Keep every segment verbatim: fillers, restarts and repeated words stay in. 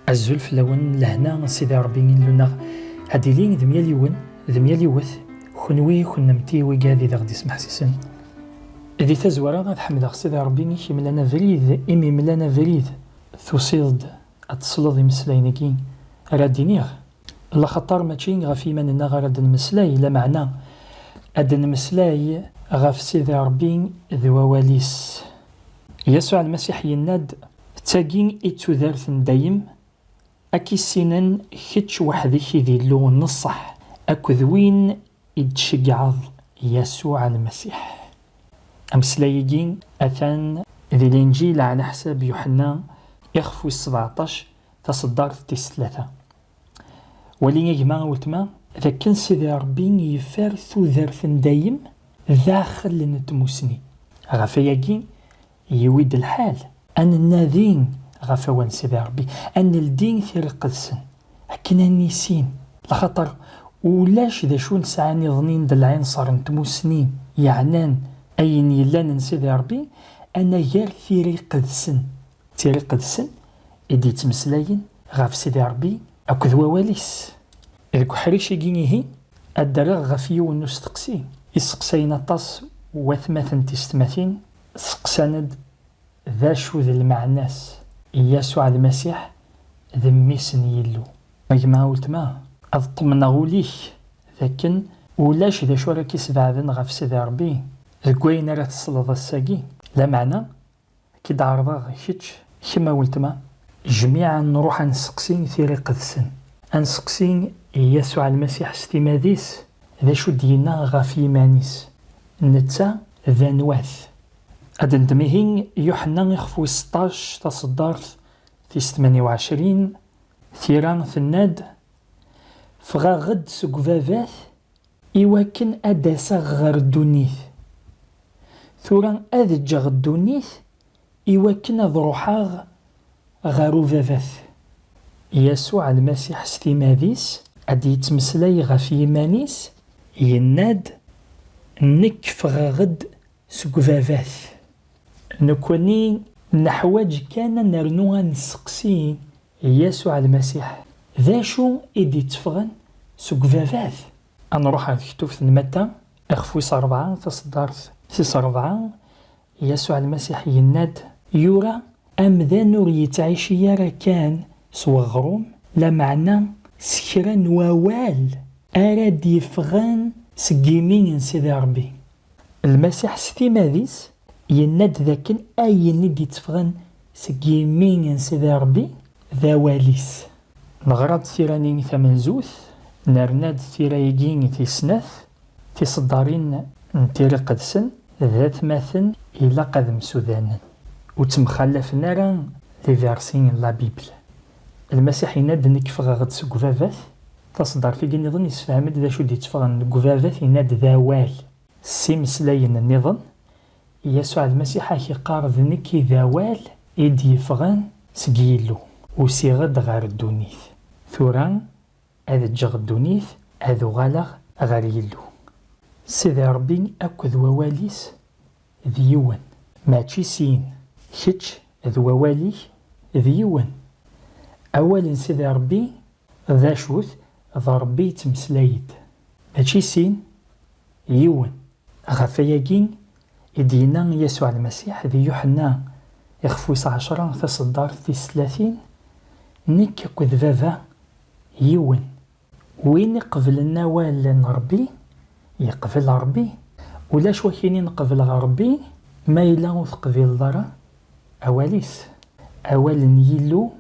Azul fell-awen, lehna n Sidi Ṛebbi Illu-nneɣ ad d-tili d myal yiwen d myal yiwet, kenwi, kennemti, wigad i d aɣ-d-ismeḥsisen. Di tazwara ad ḥemdeɣ Sidi Ṛebbi i k-imlan abrid, imi mlan abrid tusiḍ-d ad tesleḍ imeslayen-agi ara d-iniɣ. Laxaṭer mačči ɣef yiman-nneɣ ara d-nemmeslay, lameɛna ad d-nemmeslay ɣef Sidi Ṛebbi d wawal-is. Yasuɛ Lmasiḥ yenna-d: "D tagi i d tudert n dayem, ad k-issinen kečč weḥd-k i d Illu n ṣṣeḥ, akked win i d-tceggɛeḍ, Yasuɛ Lmasiḥ." Ameslay-agi atan di Linǧil ɛla ḥsab Yuḥenna, ixef wis sebɛeṭṭac, taṣeddart tis tlata. Wali a gma, a weltma, d akken Sidi Ṛebbi yeffer tudert n dayem daxel n tmusni. Ɣef wayagi, yiwi-d lḥal ad nennadi ɣef wawal n Sidi Ṛebbi, ad neldi Tira Iqedsen, akken ad nissin. Laxaṭer ulac d acu nesɛa niḍen d lɛinṣer n tmusni yeɛnan ayen yellan n Sidi Ṛebbi, anagar Tira Iqedsen. Tira Iqedsen i d-yettmeslayen ɣef Sidi Ṛebbi akked wawal-is. Deg uḥric-agi ihi, ad d-rreɣ ɣef yiwen n usteqsi i sseqsayen aṭas n watmaten d tisetmatin, seqsan-d d acu d lmeɛna-s i Yasuɛ Lmasiḥ d mmi-s n Yillu. A gma, a weltma, ad ṭṭemneɣ ul-ik d akken ulac d acu ara k-isbeɛden ɣef Sidi Ṛebbi deg wayen ara tesleḍ ass-agi. Lameɛna, ad k-id-ɛerḍeɣ kečč, kemm a weltma, jmiɛ ad nruḥ ad nseqsi Tira Iqedsen. Ad nseqsi Yasuɛ Lmasiḥ s timad-is d acu d-yenna ɣef yiman-is, netta d anwa-t. Ad nendem ihi Yuḥenna ixef wis seṭṭac, taṣeddart tis tmanya u ɛecrin, Tira tenna-d: "Ffɣeɣ-d seg ubabat iwakken ad d-aseɣ ɣer ddunit. Tura ad ǧǧeɣ ddunit iwakken ad ruḥeɣ ɣer ubabat." Yasuɛ Lmasiḥ s timad-is ad d-yettmeslay ɣef yiman-is, yenna-d: "Nekk ffɣeɣ-d seg ubabat." Nekkni neḥwaǧ kan ad nernu ad nseqsi Yasuɛ Lmasiḥ d acu i d-itteffɣen seg ubabat. Ad nruḥ ɣer tektubt n Matta, ixef wis ṛebɛa, taṣeddart tis ṛebɛa. Yasuɛ Lmasiḥ yenna-d: "Yura, amdan ur yettɛici ara kan s weɣrum, lameɛna s kra n wawal ara d-yeffɣen seg yimi n Sidi Ṛebbi." Lmasiḥ s timad-is yenna-d dakken ayen i d-itteffɣen seg yimi n Sidi Ṛebbi d awal-is. Neɣra-d tira-nni tamenzut, nerna-d tira-agi tis snat, tiṣeddarin n Tira Iqedsen d atmaten ilaq ad msudanen. Ur ttemxallafen ara les versets n la Bible. Lmasiḥ yenna-d: "Nekk ffɣeɣ-d seg ubabat." Taṣeddart-agi nniḍen yessefhem-d d acu d-itteffɣen deg ubabat, yenna-d d awal. S imeslayen nniḍen, Yasuɛ Lmasiḥ ad k-iqqar: "D nekk i d awal i d-yeffɣen seg Yillu. Usiɣ-d ɣer ddunit. Tura ad ǧǧeɣ ddunit, ad uɣaleɣ ɣer Yillu." Sidi Ṛebbi akked wawal-is d yiwen. Mačči sin. Kečč d wawal-ik d yiwen. Awal n Sidi Ṛebbi d acu-t? D Ṛebbi yettmeslay-d. Mačči sin, yiwen. Ɣef wayagi i d-yenna Yasuɛ Lmasiḥ di Yuḥenna ixef wis ɛecṛa, taṣeddart tis tlatin: "Nekk akked Baba yiwen." Win iqeblen awal n Ṛebbi, yeqbel Ṛebbi. Ulac wakini nqebleɣ Ṛebbi ma yella ur teqbileḍ ara awal-is. Awal n Yillu,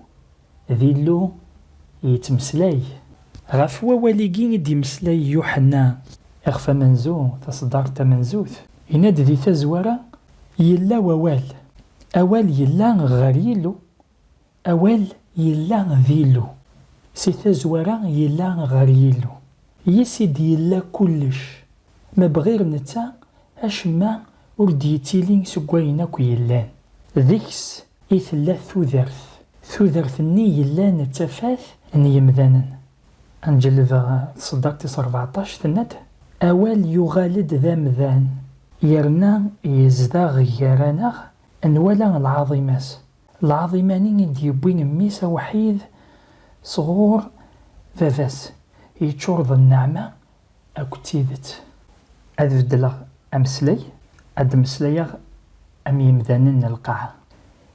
d Illu yettmeslay. Ɣef wawal-igi i d-imeslay Yuḥenna, ixef amenzu, taṣeddart tamenzut, yenna-d di tazwara: "Yella Wawal. Awal yella ɣer Yillu. Awal yella d Illu. Si tazwara yella ɣer Yillu. Yis i d-yella kullec. Ma bɣir netta, acemma ur d-yettili seg wayen akk yellan. Deg-s i tella tudert. Tudert-nni yellan d tafat n yemdanen." Ad nǧelleb ɣer tṣeddart tis rbeɛṭac, tenna-d: "Awal yuɣal-d d amdan, yerna yezdeɣ gar-aneɣ, nwala lɛaḍima-s. Lɛaḍima-nni i d-yewwi Mmi-s awḥid, sɣur baba-s, yeččur d nneɛma akked tidet. Ad beddleɣ ameslay, ad d-meslayeɣ am yimdanen n lqaɛa.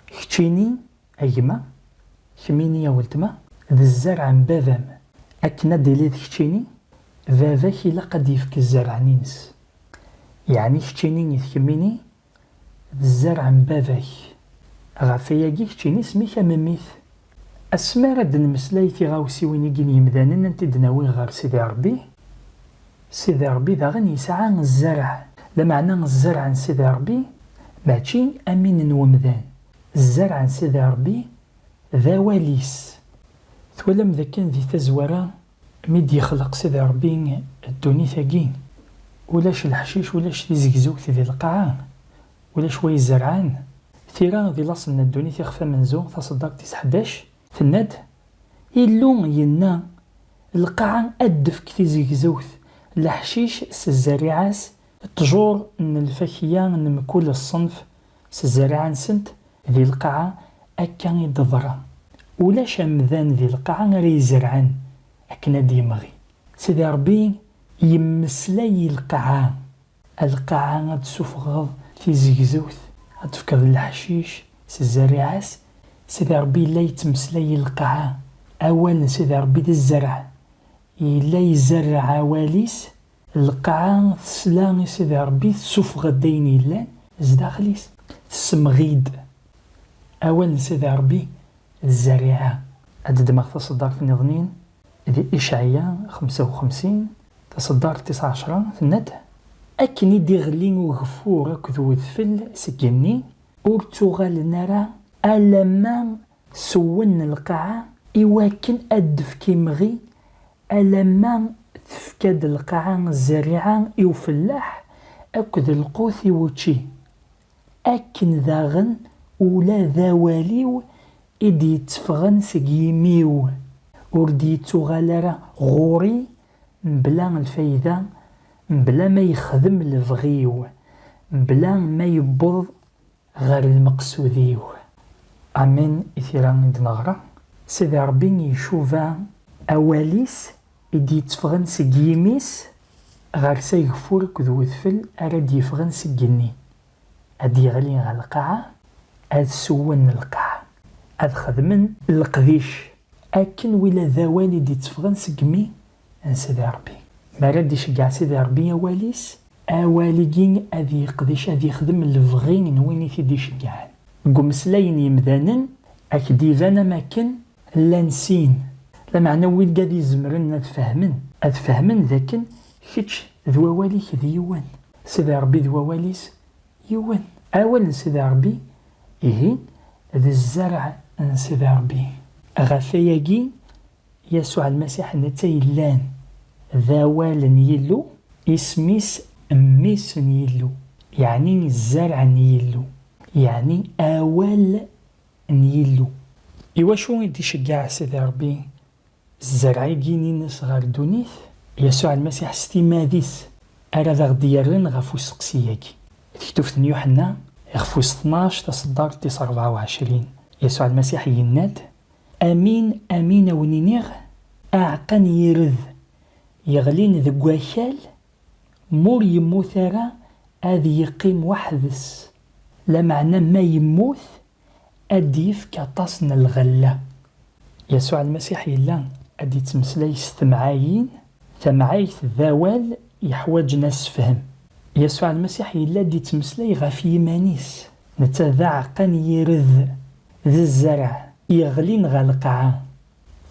Keččini, a gma, kemmini, a weltma, d zzerɛ n baba-m. Akken ad d-tiliḍ keččini, baba-k ilaq ad d-yefk zzerɛen-ines. Yeɛni keččini d kemmini, d zzerɛ n baba-k. Ɣef wayagi keččini isem-ik a mmi-t. Asmi ara d-nemmeslay tiɣawsiwin-agi n yimdanen, ad tent-id-nawi ɣer Sidi Ṛebbi, Sidi Ṛebbi daɣen yesɛa zzerɛ. Lameɛna zzerɛ n Sidi Ṛebbi mačči am win n wemdan. Zzerɛ n Sidi Ṛebbi d awal-is. Twalam dakken di tazwara, mi d-yexleq Sidi Ṛebbi ddunit-agi, ulac leḥcic, ulac tizegzewt di lqaɛa, ulac wa izerɛen. Tira di laṣel n ddunit, ixef amenzu, taṣeddart tis ḥdac, tenna-d: Illu yenna, lqaɛa ad d-tefk tizegzewt, leḥcic s zzerriɛa-s, ṭṭjur n lfakya n mkul ṣṣenf s zzerriɛa-nsent, di lqaɛa. Akka i d-teḍra. Ulac amdan di lqaɛa ara izerɛen akken ad d-yemɣi. Sidi Ṛebbi yemmeslay i lqaɛa. A lqaɛa, ad d-tessufɣeḍ tizegzewt, ad d-tefkeḍ leḥcic s zzerriɛa-s. Sidi Ṛebbi yella yettmeslay i lqaɛa. Awal n Sidi Ṛebbi d zzerɛ. Yella izerreɛ awal-is, lqaɛa tesla i Sidi Ṛebbi, tessufeɣ-d ayen yellan zdaxel-is, tessemɣi-d. Awal n Sidi Ṛebbi d zzerriɛa. Ad d-ddmeɣ taṣeddart niḍnin di Icɛaya xemsa u xemsin, taṣeddart tis ɛecra, tenna-d: Akken i d-iɣelli ugeffur akked wedfel seg igenni, ur ttuɣalen ara alamma sewwen lqaɛa, iwakken ad d-tefk imɣi, alamma tefka-d lqaɛa zzerriɛa i ufellaḥ akked lqut i wučči. Akken daɣen ula d awal-iw i d-yetteffɣen seg yimi-w, ur d-yettuɣal ara ɣur-i mebla lfayda, mebla ma yexdem lebɣi-w, mebla ma yewweḍ ɣer lmeqsud-iw. Amin i tira i d-neɣra. Sidi Ṛebbi icuba awal-is i d-yetteffɣen seg yimi-s ɣer-s ageffur akked wedfel ara d-yeffɣen seg igenni. Ad d-yeɣli ɣer lqaɛa, ad sewwen lqaɛa, ad xedmen leqdic. Akken wila d awal i d-itteffɣen seg imi n Sidi Ṛebbi. Mi ara d-iceggeɛ Sidi Ṛebbi awal-is, awal-igi ad yeqdec, ad yexdem lebɣi n win i t-id-iceggɛen. Deg umeslay n yimdanen, ad k-d-iban am akken llan sin, lameɛna wid ad izemren ad fehmen, ad fehmen d akken kečč d wawal-ik d yiwen, Sidi Ṛebbi d wawal-is yiwen. Awal n Sidi Ṛebbi, ihi, d zzerɛ n Sidi Ṛebbi. Ɣef wayagi, Yasuɛ Lmasiḥ netta yellan d awal n Yillu, isem-is mmi-s n Yillu, yeɛni zzerɛ n Yillu, yeɛni awal n Yillu. Iwacu i d-iceggeɛ Sidi Ṛebbi zzerɛ-agi-ines ɣer ddunit? Yasuɛ Lmasiḥ s timmad-is ara d aɣ-d-yerren ɣef useqsi-agi. Tektubt n Yuḥenna, ixef wis tnac, taṣeddart tis ṛebɛa u ɛecrin. Yasuɛ Lmasiḥ yenna-d: Amin, amin, a wen-iniɣ, aɛeqqa n yired yeɣlin deg wakal, ma ur yemmut ara, ad yeqqim weḥd-s. Lameɛna ma yemmut, ad d-yefk aṭas n lɣella. Yasuɛ Lmasiḥ yella ad d-yettmeslay s temɛayin, tamɛayt d awal yeḥwaǧen assefhem. Yasuɛ Lmasiḥ yella ad d-yettmeslay ɣef yiman-is, netta d aɛeqqa n yired, d zzerɛ yeɣlin ɣer lqaɛa.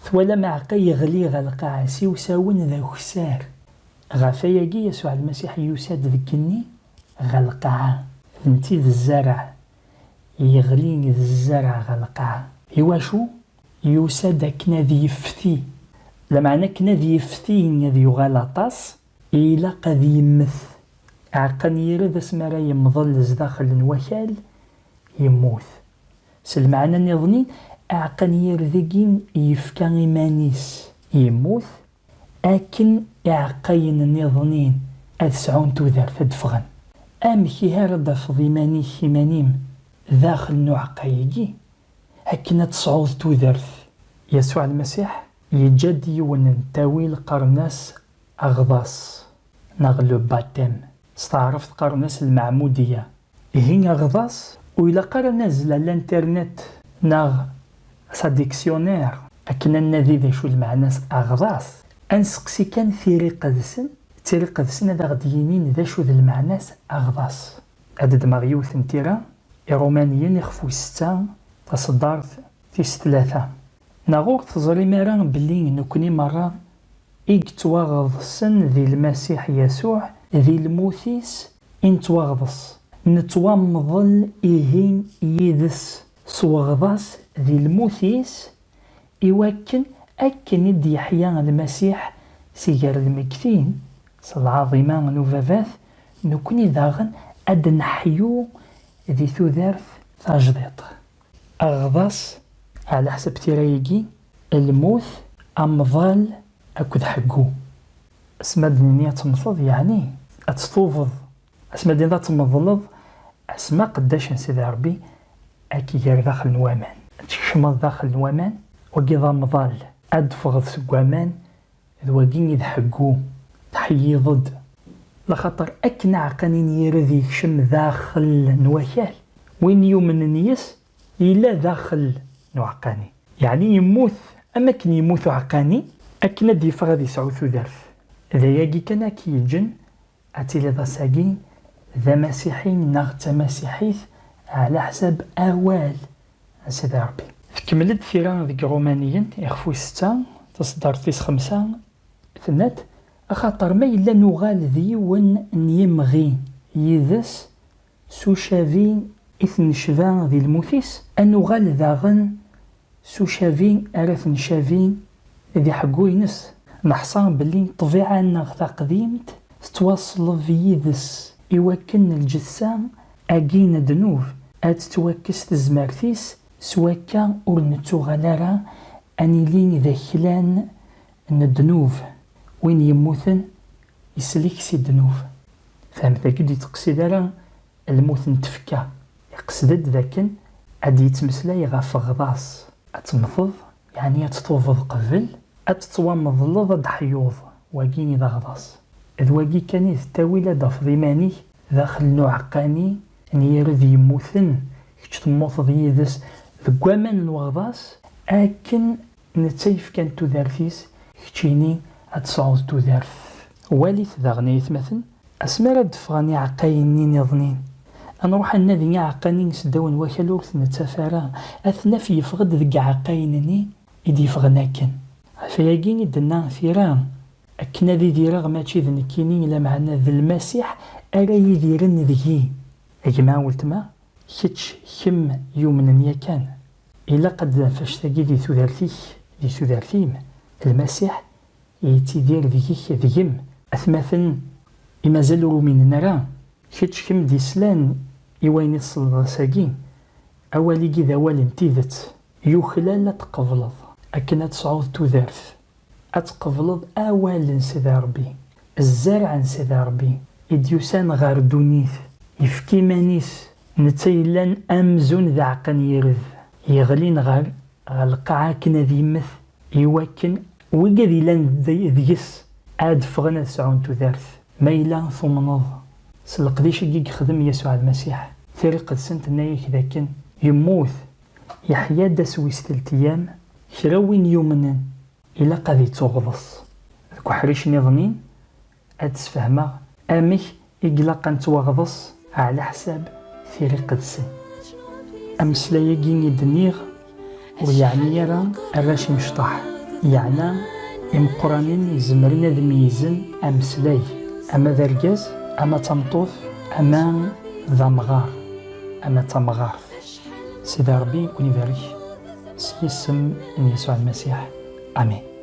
Twalam aɛeqqa yeɣli ɣer lqaɛa s iwsawen d akessar. Ɣef ayagi, Yasuɛ Lmasiḥ yusa-d deg igenni ɣer lqaɛa, d netta i d zzerɛ, yeɣli d zzerɛ ɣer lqaɛa. Iwacu? Yusa-d akken ad yefti. Lameɛna akken ad yefti, ad yuɣal aṭas, ilaq ad yemmet. Aɛeqqa n yired, asmi ara yemḍel zdaxel n wakal, yemmut. S lmeɛna nniḍen, aɛeqqa n yired-agi yefka iman-is, yemmut, akken iɛeqqayen nniḍen ad sɛun tudert, ad d-ffɣen. Amek ihi ara d-tafeḍ iman-ik, iman-im, daxel n uɛeqqay-agi, akken ad tesɛuḍ tudert? Yasuɛ Lmasiḥ yeǧǧa-d yiwen n ttawil qqaren-as aɣḍas, neɣ le baptême. S taɛrabt qqaren-as lmeɛmudiya. Ihi aɣḍas ur ilaq ara ad nazzel ar l'internet neɣ s adiksyunar akken ad nadi d acu lmeɛna-s aɣḍas. Ad nseqsi kan tira iqedsen, tira iqedsen ad aɣ-d-yinin d acu d lmeɛna-s aɣḍas. Ad d-ddmeɣ yiwet n tira, Iṛumaniyen ixef wis setta, taṣeddart tis tlata. Neɣ ur teẓrim ara belli nekni merra i yettwaɣeḍsen di Lmasiḥ Yasuɛ, di lmut-is i nettwaɣḍes? Nettwamḍel ihi yid-s s weɣḍas di lmut-is, iwakken akken i d-yeḥya Lmasiḥ si gar lmeggtin, s lɛaḍima n ubabat, nekni daɣen ad neḥyu di tudert tajdiṭ. Aɣḍas, ɛla ḥsab tira-agi, lmut, amḍal akked ḥeggu. Asmi ad d-nini ad temmteḍ, yeɛni ad ttubeḍ. Asmi ad d-nini ad tmeḍleḍ, asmi aqeddac n Sidi Ṛebbi ad k-iger daxel n waman. Ad tkecmeḍ daxel n waman, wagi d amḍal. Ad d-teffɣeḍ seg waman, d wagi i d ḥeggu, teḥyiḍ-d. Laxaṭer akken aɛeqqani n yired yekcem daxel n wakal, win yumnen yis yella daxel n uɛeqqani. Yeɛni yemmut, am akken yemmut uɛeqqani, akken ad d-yeffeɣ ad yesɛu tudert. D ayagi kan ad k-yeǧǧen ad tiliḍ ass-agi d amasiḥi neɣ d tamasiḥit ɛla ḥsab awal n Sidi Ṛebbi. Tkemmel-d tira deg Iṛumaniyen, ixef wis setta, taṣeddart tis xemsa, tenna-d, axaṭer ma yella nuɣal d yiwen n yimɣi yid-s s ucabi i t-necba di lmut-is, ad nuɣal daɣen s ucabi ara t-ncabi di ḥeggu-ines. Neḥṣa belli ṭṭbiɛa-nneɣ taqdimt tettwaṣleb yid-s, iwakken lǧetta-agi n ddnub ad tettwakkes tezmert-is, s wakka ur nettuɣal ara ad nili d aklan n ddnub. Win yemmuten isellek si ddnub. Fehmet, dagi ur d-yettqeṣṣid ara lmut n tfekka. Iqsed-d d akken ad d-yettmeslay ɣef ɣḍas. Ad temmteḍ, yeɛni ad ttubeḍ qbel, ad tettwameḍleḍ ad d-ḥyuḍ. Wagi i d aɣḍas. D wagi kan i d ttawil ad d-tafeḍ iman-ik daxel n uɛeqqani n yired yemmuten, kečč temmuteḍ yid-s deg waman n weɣḍas, akken netta yefkan tudert-is, keččini ad tesɛuḍ tudert. Walit daɣen ay atmaten, asmi ara d-ffɣen iɛeqqayen-nni niḍnin, ad nruḥ ad nadi iɛeqqanen seddaw n wakal ur t-nettaf ara, ad t-naf yeffeɣ-d deg iɛeqqayen-nni i d-yeffɣen akken. Ɣef wayagi i d-tenna tira, akken ad idireɣ mačči d nekkini, lameɛna d Lmasiḥ ara yidiren deg-i. A gma, a weltma, kečč, kemm yumnen yakan, ilaq ad d-naf anect-agi di tudert-ik, di tudert-im. Lmasiḥ yettidir deg-k, deg-m. Atmaten i mazal ur uminen ara, kečč, kemm d-islan i wayen i tesleḍ ass-agi, awal-agi d awal n tidet. Yuklal ad tqebleḍ akken ad tesɛuḍ tudert. Ad tqebleḍ awal n Sidi Ṛebbi, zzerɛ n Sidi Ṛebbi i d-yusan ɣer ddunit, yefka iman-is, netta yellan amzun d aɛeqqa n yired, yeɣlin ɣer, ɣer lqaɛa akken ad yemmet, iwakken wigad yellan d-, deg-s ad ffɣen ad sɛun tudert. Ma yella tumneḍ s leqdic-agi i yexdem Yasuɛ Lmasiḥ, Tira Iqedsen tenna-yak d akken yemmut, yeḥya-d ass wis telt iyam, kra win yumnen ilaq ad ittuɣḍes. Deg uḥric niḍnin ad d-sfehmeɣ amek i ilaq ad nettwaɣḍes ɛla ḥsab Tira Iqedsen. Ameslay-agi i d-nniɣ ur yeɛni ara arrac imecṭaḥ, yeɛna imeqqranen izemren ad meyyzen ameslay, ama d argaz, ama d tameṭṭut, ama d amɣar, ama d tamɣart. Sidi Ṛebbi ad ken-ibarek s yisem n Yasuɛ Lmasiḥ. Amin.